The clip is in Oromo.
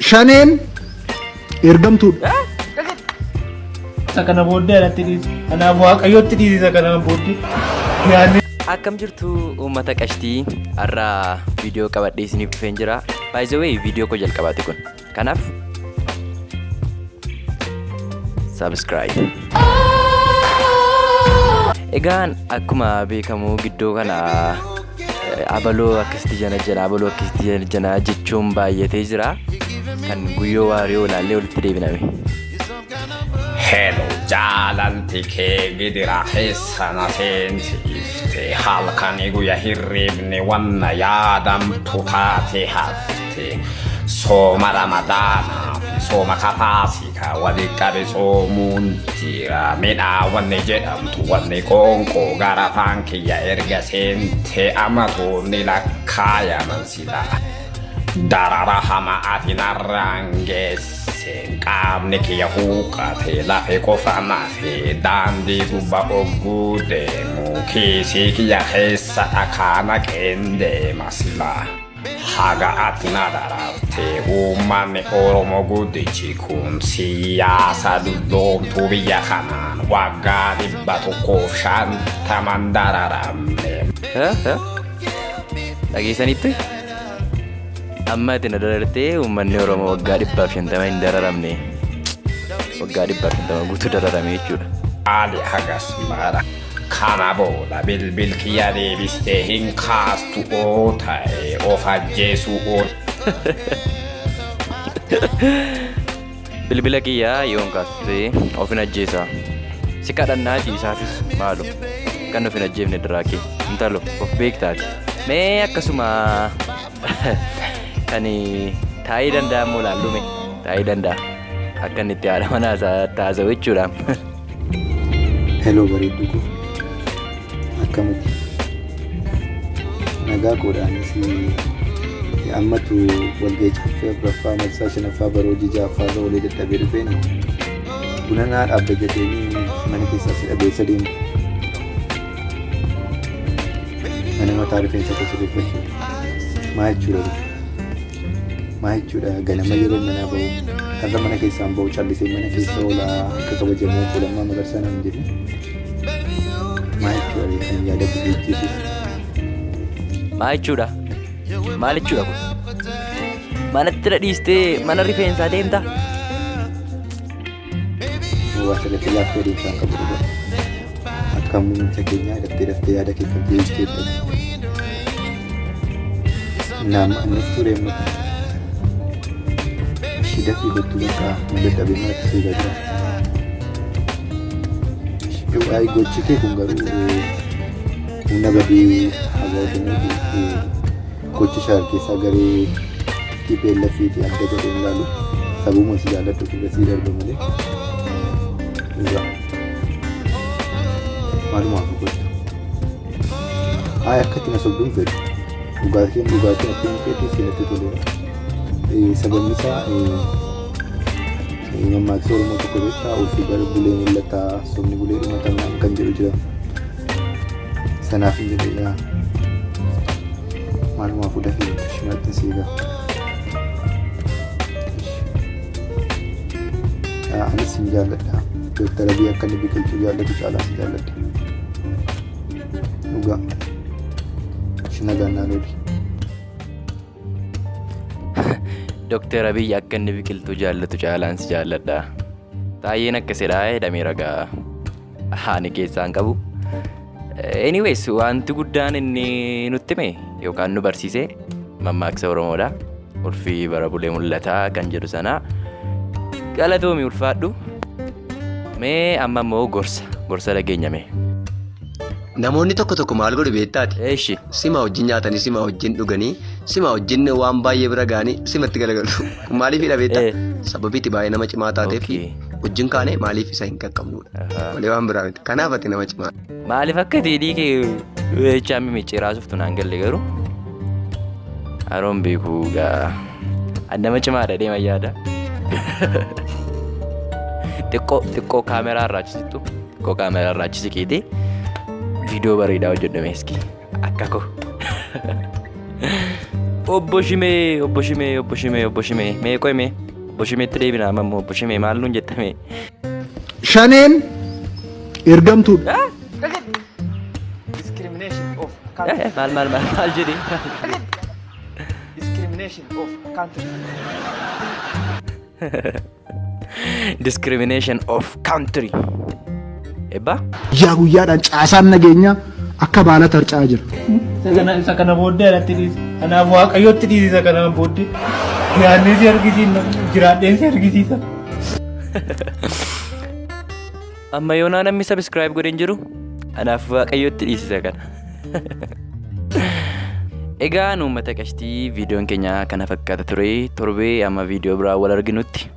Shaneen ergamtuudha. Isa kana booddee anatti dhiisi. Anaaf Waaqayyotti dhiisi isa kana booddee. Yaadni Akkam jirtu uummata qashtii har'a viidiyoo qabadhee isiniif dhufeen jira. By the way viidiyoo koo jalqabaati kun. Kanaaf subscribe. Egaan akkuma beekamu gidduu kana abaloo akkasitti janajjana abaloo akkasitti janajjana jechuun baay'atee jira. Kan guyyoo waariyoo ilaallee walitti deebiname. Hello jaalalti kee gidira keessa na seensifte halkani guyya hirribni wanna yaadamtu taate hafte sooma ramadaanaa fi sooma kafaasika wali qabe soomuun jira midhaa wanni jedhamtu wanni qoonqoo gara afaan kiyya erga seente amatoonni lakkaayaman sila darara hama ati narraan geesseen qaamni kiyya huuqate lafe qofa nafe daandii gubba ogguu deemu kiisii kiyya keessa dhakaa naqeen deema sila haga ati na dararte uummanni Oromoo guddichi kun siyaasa dulloomtuu biyya kanaan waggaa 150 dararamne. Dhageessanitti? Amma ati na darartee uummanni Oromoo waggaa 150 hin dararamne. Waggaa 150 guutuu dararame jechuudha. Ali hagas mara kana booda bilbil kiyya deebistee hin kaastu oo ta'e of ajjeesuu oo Bilbila kiyyaa yoon kaastu ta'e of hin ajjeesa. Si kadhannaa isaafis maalo. Kan of hin ajjeefne diraakee. Intalo of beektaati. Mee akkasuma kan taa'ee danda'a immoo laallume taa'ee danda'a. Akka inni itti haadha manaa isaa taasa'u jechuudha. Hello bareedduu koo. Akkamati? Nagaa koodhaanis ammatu walgahii caffee afuraffaa marsaa shanaffaa bara hojii ja'affaa irra olee dadhabee dhufeeni buna naa dhaabda jedheenii mana keessaa si dhabeessa deemu. Mana mataa rifeensa koo sirreeffachuu. Maa jechuudha kun? Maa jechuudha ganama yeroo manaa bahu har'a mana keessaan bahu callisee mana keessa oolaa akka kabajamoo obbo Lammaa Magarsaa naan jedhu. Maa jechuudha kan yaada jijjiirsisu. Maa jechuudha? Maal jechuudha kun? Manatti na dhiistee mana rifeensaa deemtaa? Waa sirriitti laaftee adeemsaan qabu dhugaa. Akka muummicha keenyaa daftee daftee yaada kee kan jijjiirtu. Nama annis ture amma. Ishii dafii kottu bakka nu dadhabee manatti seegaa jira. Waa'ee gochi kee kun garuu humna badii abaa shaniiti gochi shaar keessaa garee TPLF fi adda godhee hin ilaalu. Sababuma si jaalladhu irra sii darba malee. Dhugaa. Maalumaaf gochuu. Hayi akka itti na sobduun fedhu. Dhugaatiin dhugaatiin atti hin feetu natti toleera. Sababni isaa mammaaksa Oromoo tokko beektaa ulfi bara bulee mul'ata sobni bulee dhumata kan jedhu jira. Sanaaf hin jedhe yaa. Maalumaaf dafii shimatti siiga. Anis sin jaalladha. Dooktar Abiy akka inni biqiltuu jaallatu caalaa si jaalladha. Dhugaa. Ishi nagaan naan ooli. Dooktar Abiy akka inni biqiltuu jaallatu caalaan si jaalladha. Taayyeen akkasidha jedhameera gaa. Ani keessaan qabu. Anyways wanti guddaan inni nutti hime yookaan nu barsiise mammaaksa Oromoodha. Ulfi bara bulee mul'ataa kan jedhu sana. Galatoomi ulfaadhu. Mee amma immoo gorsa gorsa dhageenya mee. Namoonni tokko tokko maal godhu beektaati? Eeshi. Sima wajjin nyaatanii, sima wajjin dhuganii, sima wajjin waan baay'ee bira ga'anii simatti galagalu. Kun maaliifidha beektaa? Sababii itti baay'ee nama cimaa taateef wajjin kaane maaliif isa hin qaqqabnudha. Malee waan biraa miti. Kanaaf ati nama cimaa. Maaliif akka hidhii kee jechaa mimicciiraa suftu naan galle garuu. Haroon beeku gaa. Ani nama cimaadha deema yaada. Xiqqoo xiqqoo kaameraa irraa achisitu xiqqoo kaameraa irraa achi siqiitii viidiyoo bareedaa hojjedhu meeski akka koo. Obbo Shimee, Obbo Shimee, Obbo Shimee, Obbo Shimee, mee qoy mee. Obbo Shimeetti deebina amma immoo. Obbo Shimee, maal nuun jetta mee? Shaneen ergamtuudha. Discrimination of Eh, maal maal maal maal jedhee? Discrimination of country. Discrimination of country. Ebbaa? Guyyaa guyyaadhaan caasaan nageenyaa akka baala tarca'aa jira. Isa kana booddee anatti dhiisi. Anaaf Waaqayyotti dhiisi isa kanaan booddee. Jiraannee si argisiisa. Jiraadheen si argisiisa. Amma yoonaa namni subscribe godhe hin jiru. Anaaf Waaqayyotti dhiisisa kana. Egaa uummata qashtii, viidiyoon keenya kana fakkaata ture. Torbee amma viidiyoo biraa wal arginutti.